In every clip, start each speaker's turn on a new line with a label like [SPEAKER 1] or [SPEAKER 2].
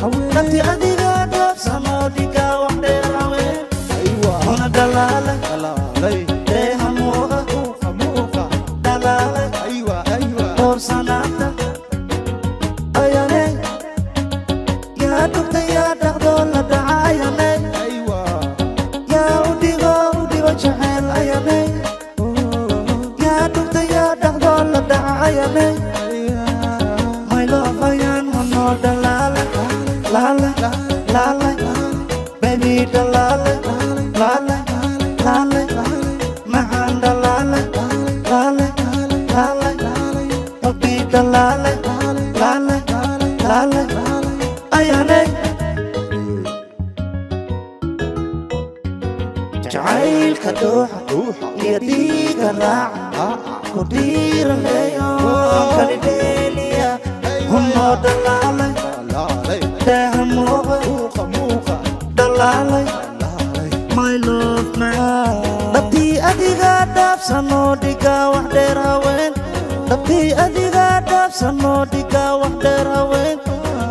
[SPEAKER 1] Dhabti adiga dhaafsanoo dhigaa wax dheer haween. Una dhalaalay, dheeha muuqa, dhalaalay, doorsanaanta ayaney. Yaa dhugta, yaa dhaqdoo la dhaca ayaney. Yaa u dhigo, u dhigo jaceyl ayaney. Yaa dhugta, yaa dhaqdoo la dhaca ayaney. My love ayaan hunoo dhalaalay, laalay, laalay, baby dhalaalay, laalay, laalay, macaan dhalaalay, laalay, laalay, hubbi dhalaalay, laalay, laalay ayaney. Jacaylka dhuuxa iyo dhiiga raaca ku dhiiranayo kali dheeliya hunoo dhalaalay, dheeha muuqa, dhalaalay, my love macaan. Dhabtii adiga dhaafsanoo dhigaa wax dheer haween. Dhabtii adiga dhaafsanoo dhigaa wax dheer haween.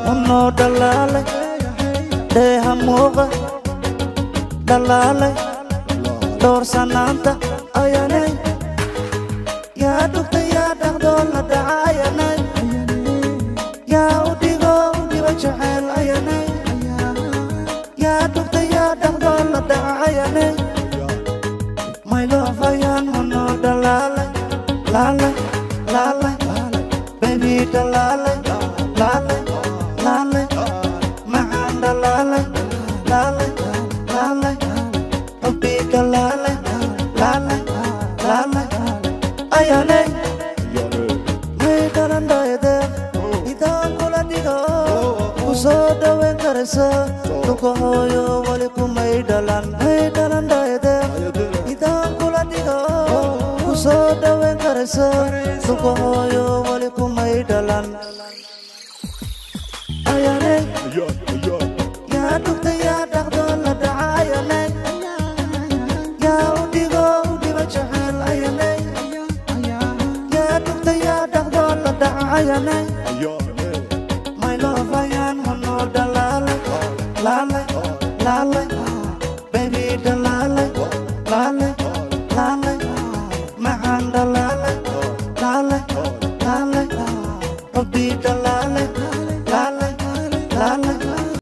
[SPEAKER 1] Hunoo dhalaalay, dheeha muuqa, dhalaalay, doorsanaanta ayaney. Yaa dhugta, yaa dhaqdoo la dhaca ayaney. Yaa u dhigo, u dhigo jaceyl ayaney. Yaa dhugta, yaa dhaqdoo la dhaca ayaney. My love ayaan hunoo dhalaalay, laalay, laalay, baby dhalaalay, laalay, laalay, macaan dhalaalay, laalay, laalay, hubbi dhalaalay, laalay, laalay ayaney. May dhalandhaydee idaan kula dhigo ku soo dhoweyn karaysa dhulka hooyo wali kumay dhalan. May dhalandhaydee idaan kula dhigo ku soo dhoweyn karaysa dhulka hooyo wali kumay dhalan ayaney. Yaa dhugta, yaa dhaqdoo la dhaca ayaney. Yaa u dhigo, u dhigo jaceyl ayaney. Yaa dhugta, yaa dhaqdoo la dhaca ayaney. My love ayaan hunoo dhalaalay, laalay, laalay, baby dhalaalay, laalay, laalay, macaan dhalaalay.